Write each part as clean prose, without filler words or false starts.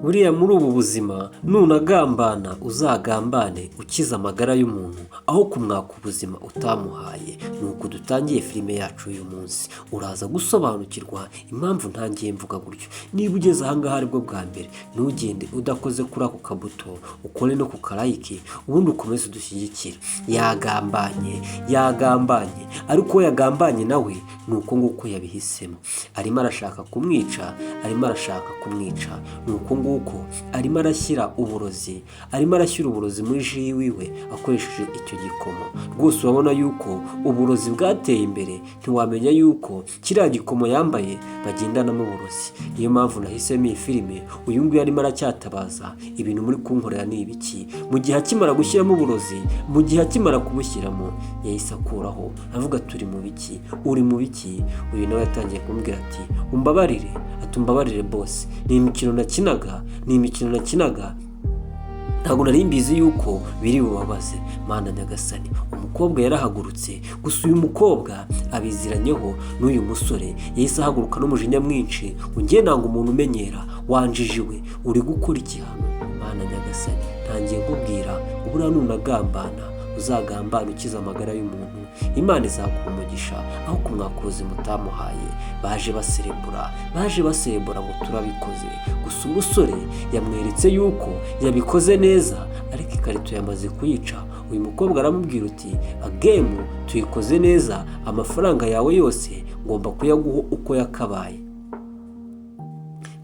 Buriya muri ubu buzima nunagambana, uzagambane ukiza amagara y'umuntu aho kumwaka ubuzima utamuhaye. Nuko dutangiye filime yacu y'uyu munsi, uraza gusobanukirwa impamvu ntangiye mvuga gutyo. Niba ugeze ahangaha aribwo bwa mbere, ntugende udakoze kuri ako kabuto, ukore no ku ka like, ubundi ukomeze udushyigikire. Yagambanye, yagambanye, ariko uwo yagambanye nawe ni uko nguko yabihisemo. Arimo arashaka kumwica, arimo arashaka kumwica. Ni uko nguko arimo arashyira uburozi, arimo arashyira uburozi muri jus yiwe akoresheje icyo gikomo. Rwose urabona yuko uburozi bwateye imbere, ntiwamenya yuko kiriya gikomo yambaye bagendanamo uburozi. Niyo mpamvu nahisemo iyi filime. Uyu nguyu arimo aracyatabaza: "Ibintu muri kunkorera ni ibiki?" Mu gihe akimara gushyiramo uburozi, mu gihe akimara kubushyiramo, yahise akuraho avuga: "Turi mu biki? Uri mu biki?" Uyu nawe yatangiye kumubwira ati: "Umbabarire," ati: "Umbabarire boss, ni imikino nakinaga, ni imikino nakinaga, ntabwo nari mbizi yuko biri bubabaze." Mana nyagasani! Umukobwa yarahagurutse. Gusa uyu mukobwa abiziranyeho n'uyu musore. Yahise ahaguruka n'umujinya mwinshi ngo: "Ngiye nanga umuntu umenyera, wanjijiwe, uri gukora iki hano?" Mana nyagasani! Ntangiye nkubwira, uburiya nunagambana, uzagambana ukiza amagara y'umuntu, Imana izaguha umugisha aho kumwaka ubuzima utamuhaye. Baje baserebura, baje baserebura ngo turabikoze. Gusa umusore yamweretse yuko yabikoze neza, ariko ikarito yamaze kuyica. Uyu mukobwa aramubwira uti: "Game tuyikoze neza, amafaranga yawe yose ngomba kuyaguha uko yakabaye."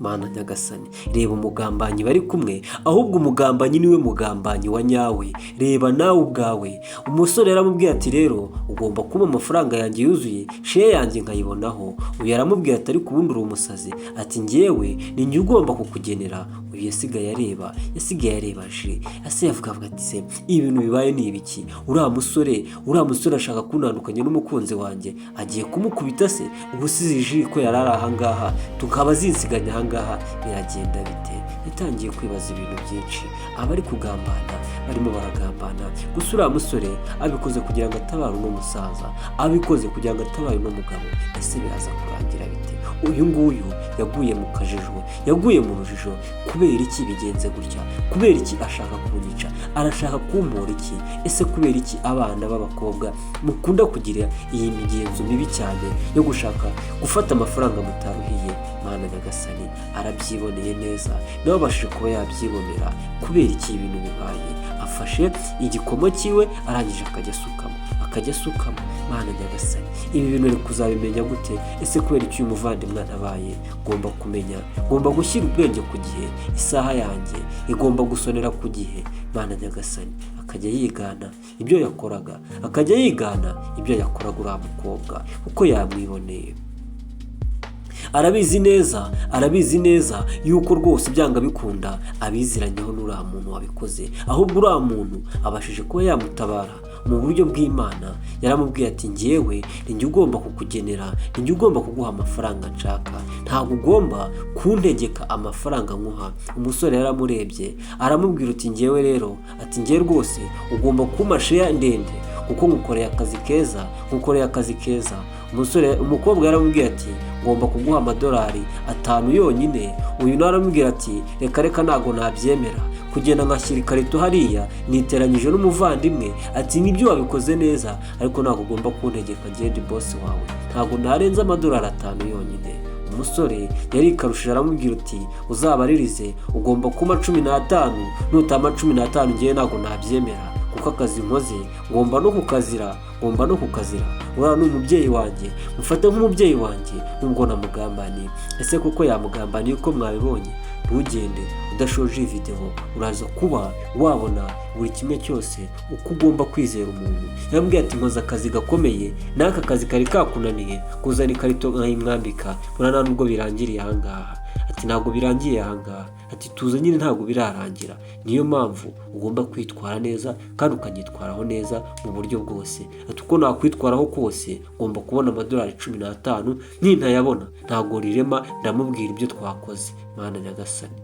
Mana nyagasani! Reba umugambanyi bari kumwe. Ahubwo umugambanyi niwe mugambanyi wa nyawe. Reba nawe ubwawe. Umusore yaramubwiye ati: "Rero ugomba kuba amafaranga yanjye yuzuye, share yanjye nkayibonaho." Uyu yaramubwiye ati: "Ariko ubundi uri umusazi." Ati: "Ngewe ni njye ugomba kukugenera." Uyu yasigaye areba, yasigaye areba je ase yavuga, avuga ati: "Se ibi bintu bibaye ni ibiki? Uriya musore, uriya musore ashaka kuntandukanya n'umukunzi wanjye, agiye kumukubita se? Ubu sizi jus ko yari ari ahangaha, tukaba zinsiganye ahangaha, biragenda bite?" Yatangiye kwibaza ibintu byinshi. Abari kugambana barimo baragambana. Gusa uriya musore abikoze kugira ngo atabare uno musaza, abikoze kugira ngo atabare uno mugabo. Ese biraza kurangira bite? Uyu nguyu yaguye mu kajijo, yaguye mu rujijo. Kubera iki bigenze gutya? Kubera iki ashaka kunyica? Arashaka kumpora iki? Ese kubera iki abana b'abakobwa mukunda kugira iyi migenzo mibi cyane yo gushaka gufata amafaranga mutaruhiye? Mana nyagasani! Arabyiboneye neza, nawe abashije kuba yabyibonera. Kubera iki ibintu bibaye? Afashe igikomo cyiwe, arangije akajya asukamo, akajya asukamo. Mana nyagasani! Ibi bintu ari kuzabimenya gute? Ese kubera iki uyu muvandimwe ntabaye? Ngomba kumenya, ngomba gushyira ubwenge ku gihe, isaha yanjye igomba gusonera ku gihe. Mana nyagasani! Akajya yigana ibyo yakoraga, akajya yigana ibyo yakoraga uriya mukobwa, kuko yamwiboneye. Arabizi neza, arabizi neza yuko rwose byanga bikunda abiziranyeho n'uriya muntu wabikoze. Ahubwo uriya muntu abashije kuba yamutabara mu buryo bw'Imana. Yaramubwiye ati: "Ngewe ni njye ugomba kukugenera, ni njye ugomba kuguha amafaranga nshaka, ntabwo ugomba kuntegeka amafaranga nkuha." Umusore yaramurebye, aramubwira uti: "Ngewe rero," ati, "ngewe rwose ugomba kumpa share ndende kuko ngukoreye akazi keza, ngukoreye akazi keza." Umusore, umukobwa yaramubwiye ati: "Ngomba kuguha amadolari 5 yonyine." Uyu nawe aramubwira ati: "Reka reka, ntabwo nabyemera kugenda nkashyira ikarito hariya niteranyije n'umuvandimwe." Ati: "Nibyo, wabikoze neza, ariko ntabwo ugomba kuntegeka, ngende boss wawe, ntabwo narenza amadolari 5 yonyine." Umusore yarikarushije, aramubwira uti: "Uzabaririze, ugomba kuba 15, nutama 15 ngewe ntabwo nabyemera, kuko akazi nkoze ngomba no kukazira, ngomba no kukazira. Uriya ni umubyeyi wanjye, mufate nk'umubyeyi wanjye nubwo namugambaniye." Ese kuko yamugambaniye? Uko mwabibonye, ntugende udashoje iyi videwo. Uraza kuba wabona buri kimwe cyose, uko ugomba kwizera umuntu. Yambwiye ati: "Nkoze akazi gakomeye, n'aka kazi kari kakunaniye, kuzana ikarito nkayimwambika." Buriya nta nubwo birangiriye ahangaha. Ati: "Ntabwo birangiriye ahangaha." Ati: "Tuza nyine, ntabwo birarangira. Niyo mpamvu ugomba kwitwara neza kandi ukanyitwaraho neza mu buryo bwose." Ati: "Uko nakwitwaraho kose, ngomba kubona amadolari 15, nintayabona ntabwo rirema ndamubwira ibyo twakoze." Mana nyagasani!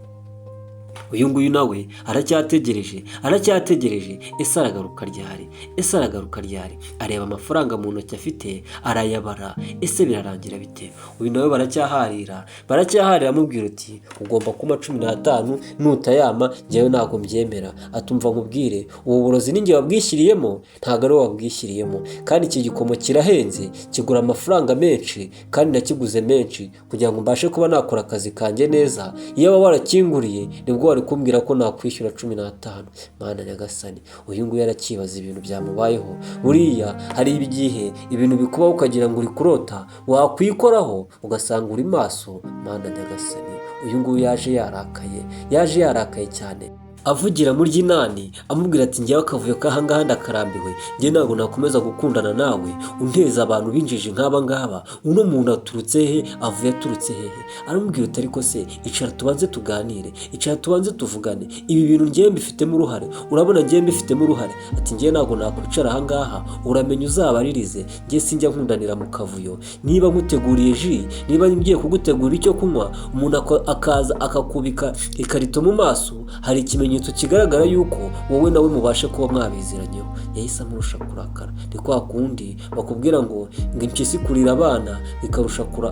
Uyu nguyu nawe aracyategereje, aracyategereje. Ese aragaruka ryari? Ese aragaruka ryari? Areba amafaranga mu ntoki afite, arayabara. Ese birarangira bite? Uyu nawe baracyaharira, baracyaharira. Amubwira uti: "Ugomba kumpa 15, nutayama njyewe ntabwo mbyemera." Atumva nkubwire, ubu burozi ni njye wabwishyiriyemo, ntabwo ari wowe wabwishyiriyemo. Kandi iki gikomo kirahenze, kigura amafaranga menshi, kandi nakiguze menshi kugira ngo mbashe kuba nakora akazi kanjye neza. Iyo waba warakinguriye nibwo wari kumbwira ko nakwishyura 15. Mana nyagasani, uyu nguyu arakibaza ibintu byamubayeho. Buriya hari igihe ibintu bikubaho ukagira ngo uri kurota, wakwikoraho ugasanga uri maso. Mana nyagasani, uyu nguyu yaje yarakaye, yaje yarakaye cyane, avugira muri ry'inani, amubwira ati: "Njyewe akavuyo k'ahangaha ndakarambiwe. Njye ntabwo nakomeza gukundana nawe unteza abantu b'injiji nk'aba ngaba. Uno muntu aturutse he? Avuye aturutse hehe?" Aramubwira uti: "Ariko se icara tubanze tuganire, icara tubanze tuvugane. Ibi bintu ngewe mbifitemo uruhare, urabona ngewe mbifitemo uruhare." Ati: "Ngewe ntabwo nakwicara ahangaha, uramenye uzabaririze. Ngewe sinjya nkundanira mu kavuyo. Niba nkuteguriye jus, niba ngiye kugutegura icyo kunywa, umuntu akaza akakubika ikarito mu maso, hari ikimenyetso kigaragara yuko wowe nawe mubashe kuba mwabiziranyeho." Yahise amurusha kurakara. Ni kwa kundi bakubwira ngo impyisi kurira abana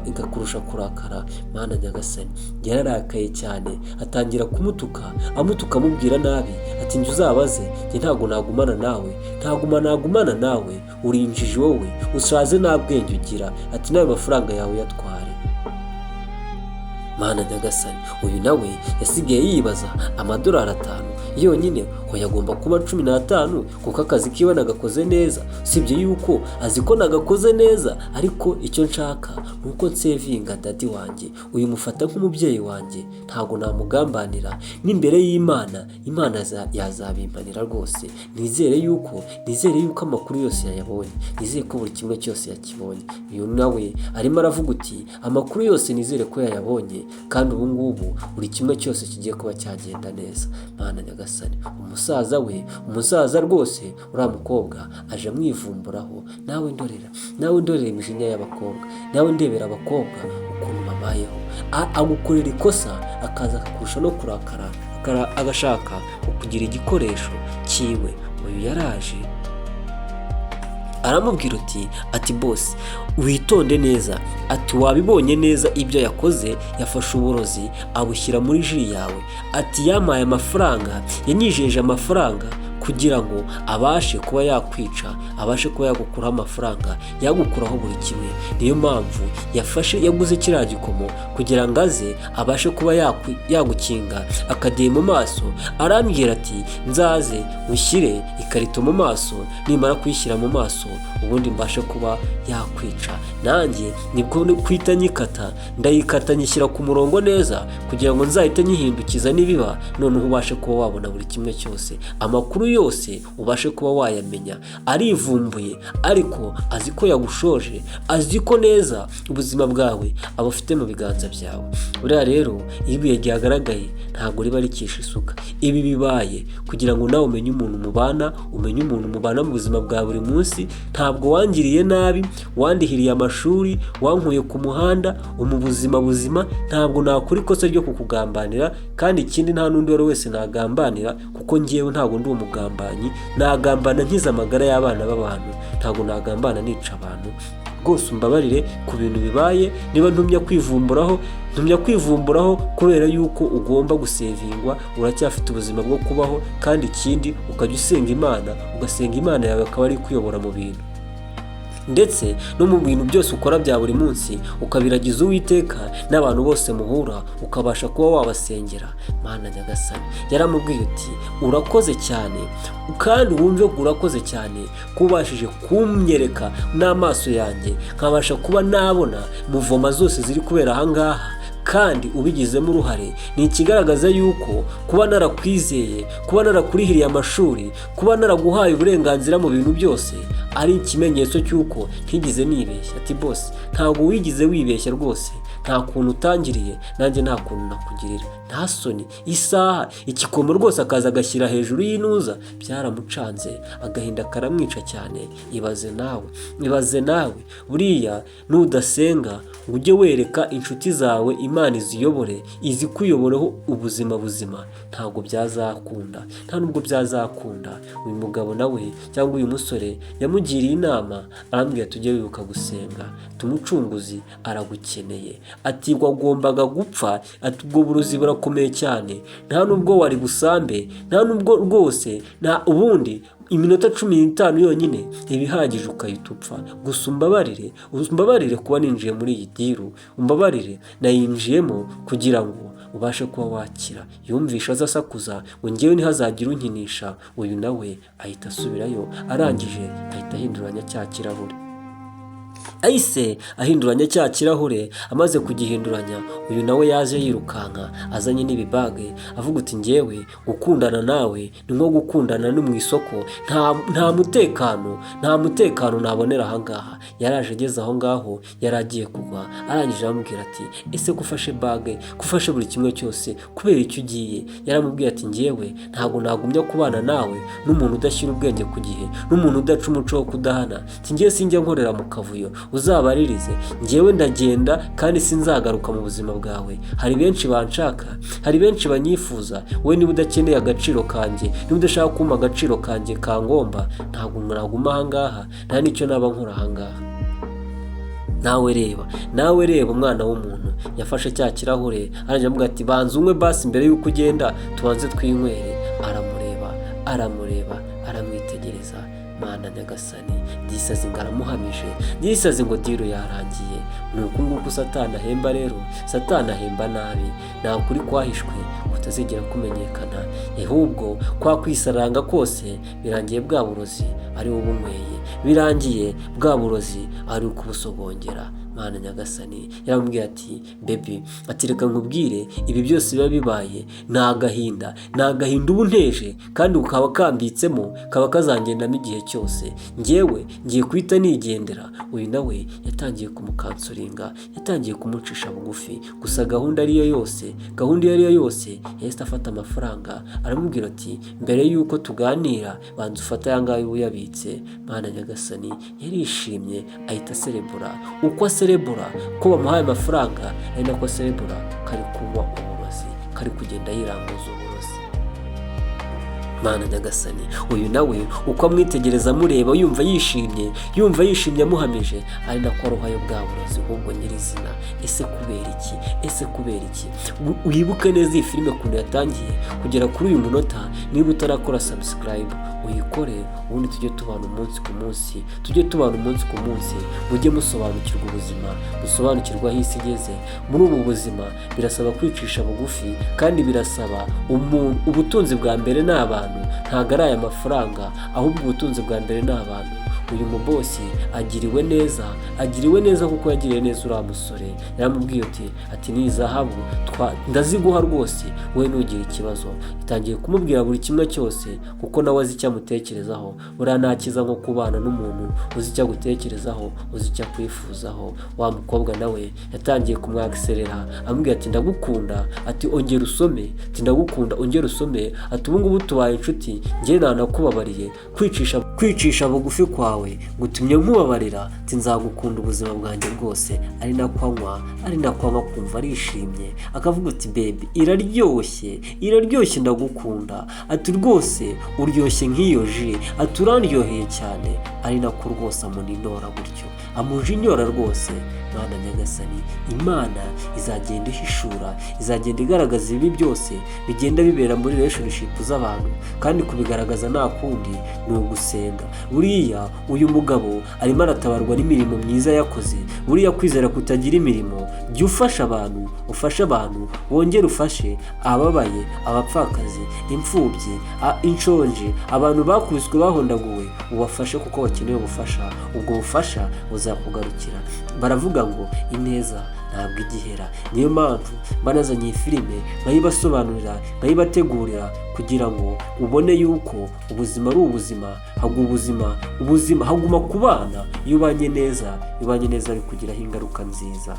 ikakurusha kurakara. Mana nyagasani, yararakaye cyane, atangira kumutuka, amutuka, amubwira nabi, ati: "Njye uzabaze, njye ntabwo nagumana nawe, ntabwo nagumana nawe, uri injiji wowe, ushaze, nta bwenge ugira." Ati: "Nawe mafaranga yawe uyatware." Mana nyagasani, uyu nawe yasigaye yibaza amadolari 5 yonyine ngo yagomba kuba 15, kuko akazi kiwe nagakoze neza. Usibye yuko azi ko nagakoze neza, ariko icyo nshaka ni uko nsevinga daddy wanjye. Uyu mufata nk'umubyeyi wanjye, ntabwo namugambanira n'imbere y'Imana, Imana yazabimpanira rwose. Nizere yuko amakuru yose yayabonye, nizere ko buri kimwe cyose yakibonye. Uyu nawe arimo aravuga uti: "Amakuru yose nizere ko yayabonye, kandi ubu ngubu buri kimwe cyose kigiye kuba cyagenda neza." Mana nyagasani, umusaza we, umusaza rwose, uriya mukobwa aje amwivumburaho. Nawe ndorera, nawe ndorera imijinya y'abakobwa, nawe ndebera abakobwa ukuntu babayeho. Agukorera ikosa akaza akakurusha no kurakara, agashaka kukugira igikoresho cyiwe. Uyu yaraje aramubwira uti, ati: "Boss, witonde neza." Ati: "Wabibonye neza ibyo yakoze, yafashe uburozi abushyira muri jus yawe." Ati: "Yampaye amafaranga, yanyijeje amafaranga kugira ngo abashe kuba yakwica, abashe kuba yagukuraho amafaranga, yagukuraho buri kimwe. Niyo mpamvu yafashe, yaguze kiriya gikomo kugira ngo aze abashe kuba yagukinga akadiye mu maso. Arambwira ati nzaze ushyire ikarito mu maso, nimara kuyishyira mu maso ubundi mbashe kuba yakwica. Nanjye nibwo kwita nyikata, ndayikata nyishyira ku murongo neza kugira ngo nzahite nyihindukiza nibiba, noneho ubashe kuba wabona buri kimwe cyose, amakuru yose ubashe kuba wayamenya." Arivumbuye, ariko azi ko yagushoje, azi ko neza ubuzima bwawe aba afite mu biganza byawe. Buriya rero iyo ibuye ryagaragaye ntabwo riba rikisha isuka. Ibi bibaye kugira ngo nawe umenye umuntu mubana, umenye umuntu mubana mu buzima bwa buri munsi. Ntabwo wangiriye nabi, wandihiriye amashuri, wankuye ku muhanda mu buzima buzima. Ntabwo nakora ikosa ryo kukugambanira, kandi ikindi nta n'undi uwo ari we wese nagambanira, kuko ngewe ntabwo ndi umugambanyi. Nagambana nkiza amagara y'abana b'abantu, ntabwo nagambana nica abantu. Rwose umbabarire ku bintu bibaye. Niba ntumya kwivumburaho, ntumya kwivumburaho kubera yuko ugomba gusevingwa, uracyafite ubuzima bwo kubaho. Kandi ikindi ukajya usenga Imana, ugasenga Imana yawe akaba ari ikuyobora mu bintu, ndetse no mu bintu byose ukora bya buri munsi, ukabiragiza Uwiteka, n'abantu bose muhura ukabasha kuba wabasengera. Mana nyagasani, yaramubwiye uti: "Urakoze cyane, kandi wumve ngo urakoze cyane ko ubashije kumyereka n'amaso yanjye, nkabasha kuba nabona mouvement zose ziri kubera ahangaha, kandi ubigizemo uruhare. Ni ikigaragaza yuko kuba narakwizeye, kuba narakurihiriye amashuri, kuba naraguhaye uburenganzira mu bintu byose, ari ikimenyetso cy'uko ntigeze nibeshya." Ati: "Boss, ntabwo wigize wibeshya rwose." Nta kuntu utangiriye, nanjye nta kuntu nakugirira. Nta soni, isaha ikikomo rwose akaza agashyira hejuru y'intuza. Byaramucanze, agahinda karamwica cyane. Ibaze nawe, ibaze nawe, buriya nudasenga ngo ujye wereka inshuti zawe Imana iziyobore, izikuyoboreho ubuzima buzima, ntabwo byazakunda, nta nubwo byazakunda. Uyu mugabo nawe cyangwa uyu musore yamugiriye inama, arambwira: "Tujye wibuka gusenga, tumucunguzi aragukeneye." Ati: "Wagombaga gupfa." Ati: "Ubwo burozi burakomeye cyane, nta nubwo wari busambe, nta nubwo rwose, nta ubundi iminota 15 yonyine iba ihagije ukahita upfa. Gusa umbabarire, umbabarire kuba ninjiye muri iyi deal, umbabarire, nayinjiyemo kugira ngo ubashe kuba wakira." Yumvisha aza asakuza ngo: "Ngewe ntihazagire unkinisha." Uyu nawe ahita asubirayo, arangije ahita ahinduranya cya kirahure, ahise ahinduranya cya kirahure. Amaze kugihinduranya, uyu nawe yaje yirukanka azanye n'ibibage, avuga uti: "Ngewe gukundana nawe ni nko gukundana no mu isoko, nta mutekano, nta mutekano nabonera ahangaha." Yaraje ageze aho ngaho yari agiye kugwa, arangije aramubwira ati: "Ese ko ufashe bag, ko ufashe buri kimwe cyose, kubera icyo ugiye?" Yaramubwiye ati: "Ngewe ntabwo nagumya kubana nawe n'umuntu udashyira ubwenge ku gihe, n'umuntu udaca umuco wo kudahana. Ngewe sinjya nkorera mu kavuyo, uzabaririze. Ngewe ndagenda kandi sinzagaruka mu buzima bwawe. Hari benshi banshaka, hari benshi banyifuza. Wowe niba udakeneye agaciro kanjye, niba udashaka kumpa agaciro kanjye kangomba, ntabwo naguma ahangaha, nta n'icyo naba nkora ahangaha." Nawe reba, nawe reba, umwana w'umuntu yafashe cya kirahure, arangije amuga ati: "Banza unywe basi mbere y'uko ugenda, tubanze twinywere." Aramureba, aramureba, aramwitegereza. Mana nyagasani, gisazi ngo aramuhamije, gisazi ngo deal yarangiye. Ni uku nguku Satani ahemba. Rero Satani ahemba nabi. Nta kuri kwahishwe kutazigera kumenyekana, ahubwo kwa kwisaranga kose birangiye bwa burozi ari wo bunyweye, birangiye bwa burozi ari ukubusogongera. Mana nyagasani, yaramubwiye ati: "Baby," ati, "reka nkubwire, ibi byose biba bibaye ni agahinda, ni agahinda uba unteje kandi ukaba kambitsemo, kaba kazangendamo igihe cyose. Ngewe ngiye guhita nigendera." Uyu nawe yatangiye kumukansoringa, yatangiye kumucisha bugufi. Gusa gahunda ariyo yose, gahunda iyo ariyo yose, yahise afata amafaranga, aramubwira ati: "Mbere y'uko tuganira, banza ufate aya ngaya uyabitse." Mana nyagasani, yarishimye, ahita aserebura. Uko aserebura ko bamuhaye amafaranga, ari nako aserebura kari kunywa uburozi, kari kugenda yiranguza uburozi. Mana nyagasani, uyu nawe uko amwitegereza, amureba, yumva yishimye, yumva yishimye amuhamije, ari nako arohayo bwa burozi ahubwo nyirizina. Ese kubera iki? Ese kubera iki? Wibuke neza iyi filime ukuntu yatangiye kugera kuri uyu munota. Niba utarakora subscribe, uyikore, ubundi tujye tubana umunsi ku munsi, tujye tubana umunsi ku munsi. Mujye musobanukirwa ubuzima, musobanukirwa aho isi igeze. Muri ubu buzima birasaba kwicisha bugufi, kandi birasaba umuntu. Ubutunzi bwa mbere ni abantu, ntabwo ari aya mafaranga, ahubwo ubutunzi bwa mbere ni abantu. Uyu mubosi agiriwe neza, agiriwe neza kuko yagiriye neza uriya musore. Yaramubwiye ati: "Ni zahabu ndaziguha rwose, wowe ntugire ikibazo." Itangiye kumubwira buri kimwe cyose kuko nawe azi icyo amutekerezaho. Buriya ntakiza nko kubana n'umuntu uzi icyo agutekerezaho, uzi icyo akwifuzaho. Wa mukobwa nawe yatangiye kumwakiserera, amubwira ati: "Ndagukunda." Ati: "Ongera usome." Ati: "Ndagukunda, ongera usome." Ati: "Ubu ngubu tubaye inshuti, njye nanakubabariye, kwicisha bugufi kwawe gutumye nkubabarira." Ati: "Nzagukunda ubuzima bwanjye bwose." Ari nako anywa, ari nako anywa, kumva arishimye, akavuga uti: "Baby, iraryoshye, iraryoshye, ndagukunda." Ati: "Rwose uryoshye nk'iyo jus." Ati: "Urandyoheye cyane." Ari nako rwose amuninora gutyo, amujinyora rwose. Mana nyagasani, Imana izagenda ihishura, izagenda igaragaza ibi byose bigenda bibera muri relationship z'abantu, kandi kubigaragaza nta kundi ni ugusenga. Buriya uyu mugabo arimo aratabarwa n'imirimo myiza yakoze. Buriya kwizera kutagira imirimo, jya ufasha abantu, ufashe abantu, wongere ufashe ababaye, abapfakazi, imfubyi, inshonji, abantu bakubiswe, bahondaguwe, ubafashe kuko bakeneye ubufasha. Ubwo bufasha buzakugarukira. Baravuga ngo ineza ntabwo igihera. Niyo mpamvu banazanye iyi filime, nkayibasobanurira, nkayibategurira, kugira ngo ubone yuko ubuzima ari ubuzima. Haguma ubuzima, ubuzima haguma ku bana iyo ubanye neza. Iyo ubanye neza bikugiraho ingaruka nziza.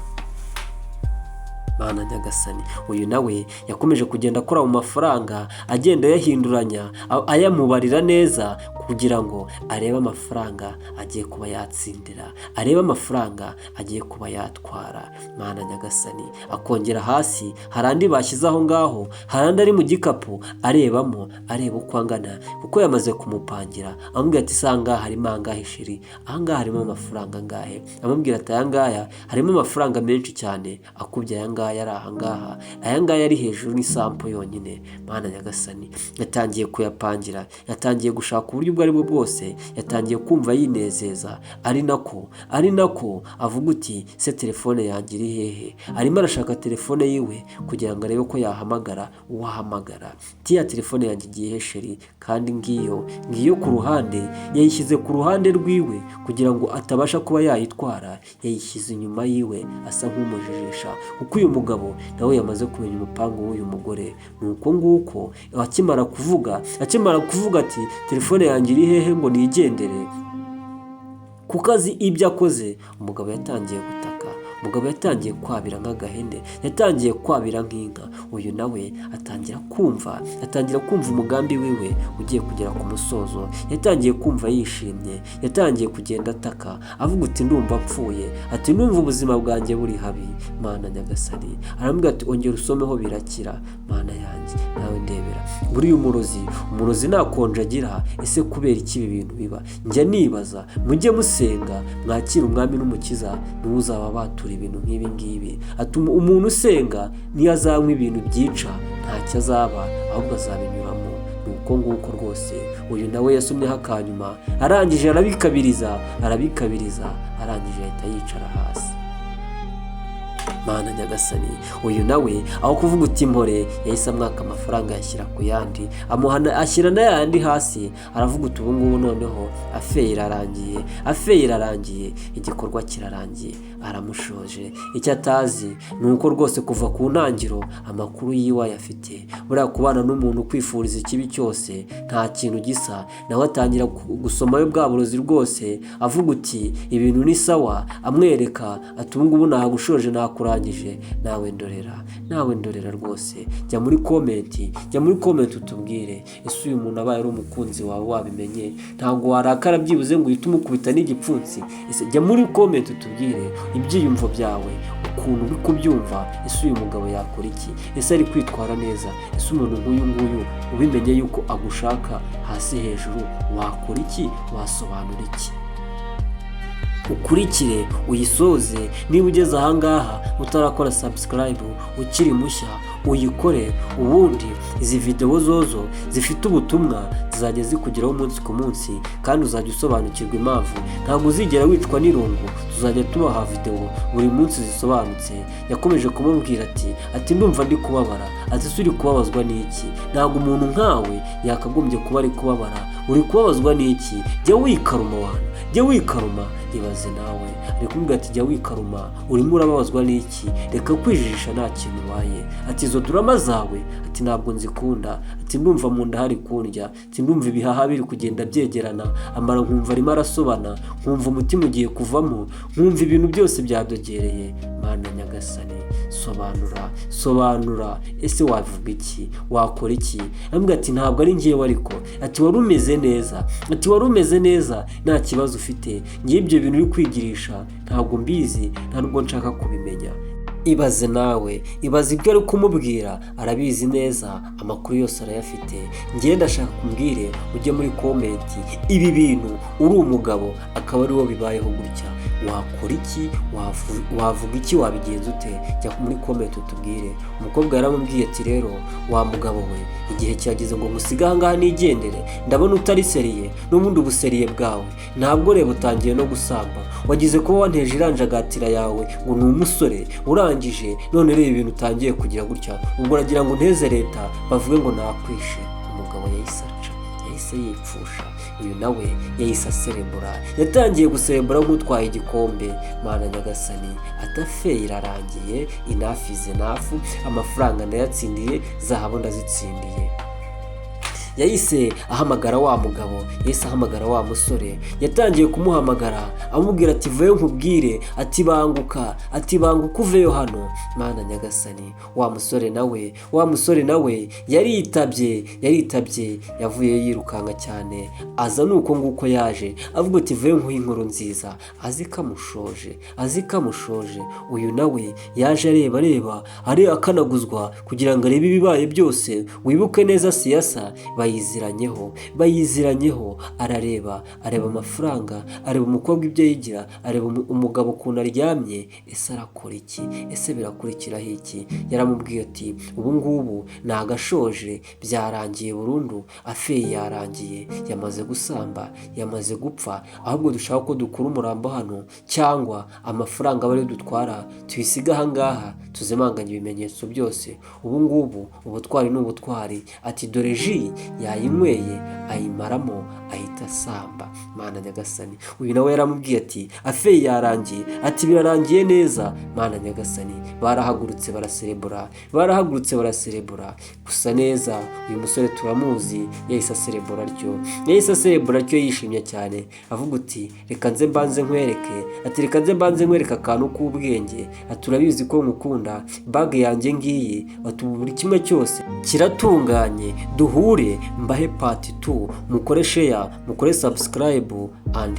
Mana nyagasani, uyu nawe yakomeje kugenda akora mu mafaranga, agenda ayahinduranya, ayamubarira neza kugira ngo arebe amafaranga agiye kuba yatsindira, arebe amafaranga agiye kuba yatwara. Mana nyagasani, akongera hasi, hari andi bashyize aho ngaho, hari andi ari mu gikapu arebamo, areba uko angana, kuko yamaze kumupangira. Amubwira ati: "Se ahangaha harimo angahe, chéri? Ahangaha harimo amafaranga angahe?" Amubwira ati: "Aya ngaya harimo amafaranga menshi cyane akubye aya ngaya ari ahangaha, aya ngaya ari hejuru ni sample yonyine." Mana nyagasani, yatangiye kuyapangira, yatangiye gushaka uburyo ubwo ari bwo bwose, yatangiye kumva yinezeza, ari nako avuga uti: "Se telefone yanjye iri hehe?" Arimo arashaka telefone yiwe kugira ngo arebe ko yahamagara uwahamagara. "Tiya telefone yanjye igiye he, chéri?" Kandi ngiyo ngiyo ku ruhande, yayishyize ku ruhande rwiwe kugira ngo atabasha kuba yayitwara. Yayishyize inyuma yiwe, asa nk'umujijisha, kuko uyu mugabo nawe yamaze kumenya umupangu w'uyu mugore. Ni uko nguko akimara kuvuga ati: "Telefone yanjye iri hehe ngo nigendere?" kuko azi ibyo akoze. Umugabo yatangiye gutaka, umugabo yatangiye kwabira nk'agahene, yatangiye kwabira nk'inka. Uyu nawe atangira kumva umugambi wiwe ugiye kugera ku musozo. Yatangiye kumva yishimye, yatangiye kugenda ataka, avuga uti: "Ndumva apfuye," ati: "Ndumva ubuzima bwanjye buri habi, Mana nyagasani." Aramubwira ati: "Ongera usomeho birakira." Mana yanjye, nawe ndebera buriya umurozi nta konje agira. Ese kubera iki ibi bintu biba? Njya nibaza. Mujye musenga, mwakire umwami n'umukiza, niwe uzaba batura ibintu nk'ibi ngibi. Atuma umuntu usenga niyo azanywa ibintu byica ntacyo azaba, ahubwo azabinyuramo. Ni uko nguko rwose. Uyu nawe yasomyeho akanyuma, arangije arabikabiriza, arabikabiriza, arangije ahita yicara hasi. Mana nyagasani, uyu nawe aho kuvuga uti mpore, yahise amwaka amafaranga, yashyira ku yandi, amuhana, ashyira n'ayandi hasi. Aravuga uti: "Ubu ngubu noneho affaire irarangiye, affaire irarangiye, igikorwa kirarangiye." Aramushoje. Icyo atazi ni uko rwose kuva ku ntangiro amakuru yiwe ayafite. Buriya kubana n'umuntu ukwifuriza ikibi cyose nta kintu gisa. Nawe atangira gusomayo bwa burozi rwose, avuga uti: "Ibintu ni sawa." Amwereka ati: "Ubu ngubu nagushoje, nakurangije." Nawe ndorera, nawe ndorera rwose. Jya muri comment, jya muri comment utubwire: ese uyu muntu abaye ari umukunzi wawe wabimenye, ntabwo warakara byibuze ngo uhite umukubita n'igipfunsi? Ese jya muri comment utubwire ibyiyumvo byawe, ukuntu uri kubyumva. Ese uyu mugabo yakora iki? Ese ari kwitwara neza? Ese umuntu nk'uyu nguyu ubimenye yuko agushaka hasi hejuru, wakora iki? Wasobanura iki? Ukurikire uyisoze. Niba ugeze ahangaha utarakora subscribe, ukiri mushya, uyikore. Ubundi izi videwo zozo zifite ubutumwa zizajya zikugeraho umunsi ku munsi, kandi uzajya usobanukirwa impamvu ntabwo uzigera wicwa n'irungu. Tuzajya tubaha videwo buri munsi zisobanutse. Yakomeje kumubwira ati: "Ndumva ndi kubabara." Ati: "Se uri kubabazwa n'iki? Ntabwo umuntu nkawe yakagombye kuba ari kubabara. Uri kubabazwa n'iki? Jya wikaruma wana, jya wikaruma." Ibaze nawe, ari kumubwira ati: "Jya wikaruma, urimo urababazwa n'iki? Reka kwijijisha, nta kintu ubaye." Ati: "Izo drama zawe," ati, "ntabwo nzikunda." Ati: "Ndumva mu nda hari kundya." Ati: "Ndumva ibihaha biri kugenda byegerana, amara nkumva arimo arasobana, nkumva umutima ugiye kuvamo, nkumva ibintu byose byadogereye." Mana nyagasani, sobanura, sobanura. Ese wavuga iki? Wakora iki? Aramubwira ati: "Ntabwo ari ngewe ariko." Ati: "Wari umeze neza." Ati: "Wari umeze neza, nta kibazo ufite. Ngewe ibyo bintu uri kwigirisha ntabwo mbizi, nta nubwo nshaka kubimenya." Ibaze nawe, ibaze ibyo ari kumubwira, arabizi neza, amakuru yose arayafite. Ngewe ndashaka kumbwire, ujye muri comment: ibi bintu uri umugabo akaba ari wo bibayeho gutya, wakora iki? Wavuga iki? Wabigenza ute? Jya muri comment utubwire. Umukobwa yaramubwiye ati: "Rero wa mugabo we, igihe kirageze ngo musige ahangaha nigendere. Ndabona utari sérieux n'ubundi, ubusérieux bwawe ntabwo. Reba utangiye no gusamba, wagize kuba wanteje iranjagatira yawe ngo ni umusore, urangije none reba ibintu utangiye kugira gutya. Ubwo uragira ngo unteze leta bavuge ngo nakwishe." Umugabo yahise aca, yahise yipfusha. Uyu nawe yahise aserebura, yatangiye guserebura nk'utwaye igikombe. Mana nyagasani, ati: "Affaire irarangiye, enough is enough, amafaranga ndayatsindiye, zahabu ndazitsindiye." Yahise ahamagara wa mugabo, yahise ahamagara wa musore, yatangiye kumuhamagara amubwira ati: "Vayo nkubwire," ati: "Banguka," ati: "Banguka uveyo hano." Mana nyagasani, wa musore nawe yaritabye, yaritabye, yavuye yirukanka cyane, aza nuko nguko yaje avuga ati: "Vayo nkuhe inkuru nziza," azi ko amushoje, azi ko amushoje. Uyu nawe yaje areba, areba, ari akanaguzwa kugira ngo arebe ibibaye byose. Wibuke neza, siyasa bayiziranyeho, bayiziranyeho. Arareba, areba amafaranga, areba umukobwa ibyo yigira, areba umugabo ukuntu aryamye. Ese arakora iki? Ese birakurikiraho iki? Yaramubwiye ati: "Ubu ngubu nagashoje, byarangiye burundu, affaire yarangiye, yamaze gusamba, yamaze gupfa. Ahubwo dushaka ko dukura umurambo hano, cyangwa amafaranga aba ariyo dutwara, tuyisiga ahangaha, tuzimanganye ibimenyetso byose." Ubu ngubu ubutwari ni ubutwari. Ati: "Dore ji yayinyweye, ayimaramo, ahita asamba." Mana nyagasani, uyu nawe yaramubwiye ati: "Affaire yarangiye," ati: "Birarangiye neza." Mana nyagasani, barahagurutse baraserebura, barahagurutse baraserebura. Gusa neza uyu musore turamuzi, yahise aserebura atyo, yahise aserebura atyo, yishimye cyane, avuga uti: "Reka nze mbanze nkwereke," ati: "Reka nze mbanze nkwereke akantu k'ubwenge," ati: "Urabizi ko nkukunda, bag yanjye ngiyi," ati: "Buri kimwe cyose kiratunganye." Duhure mbahe part 2. Mukore share, mukore subscribe and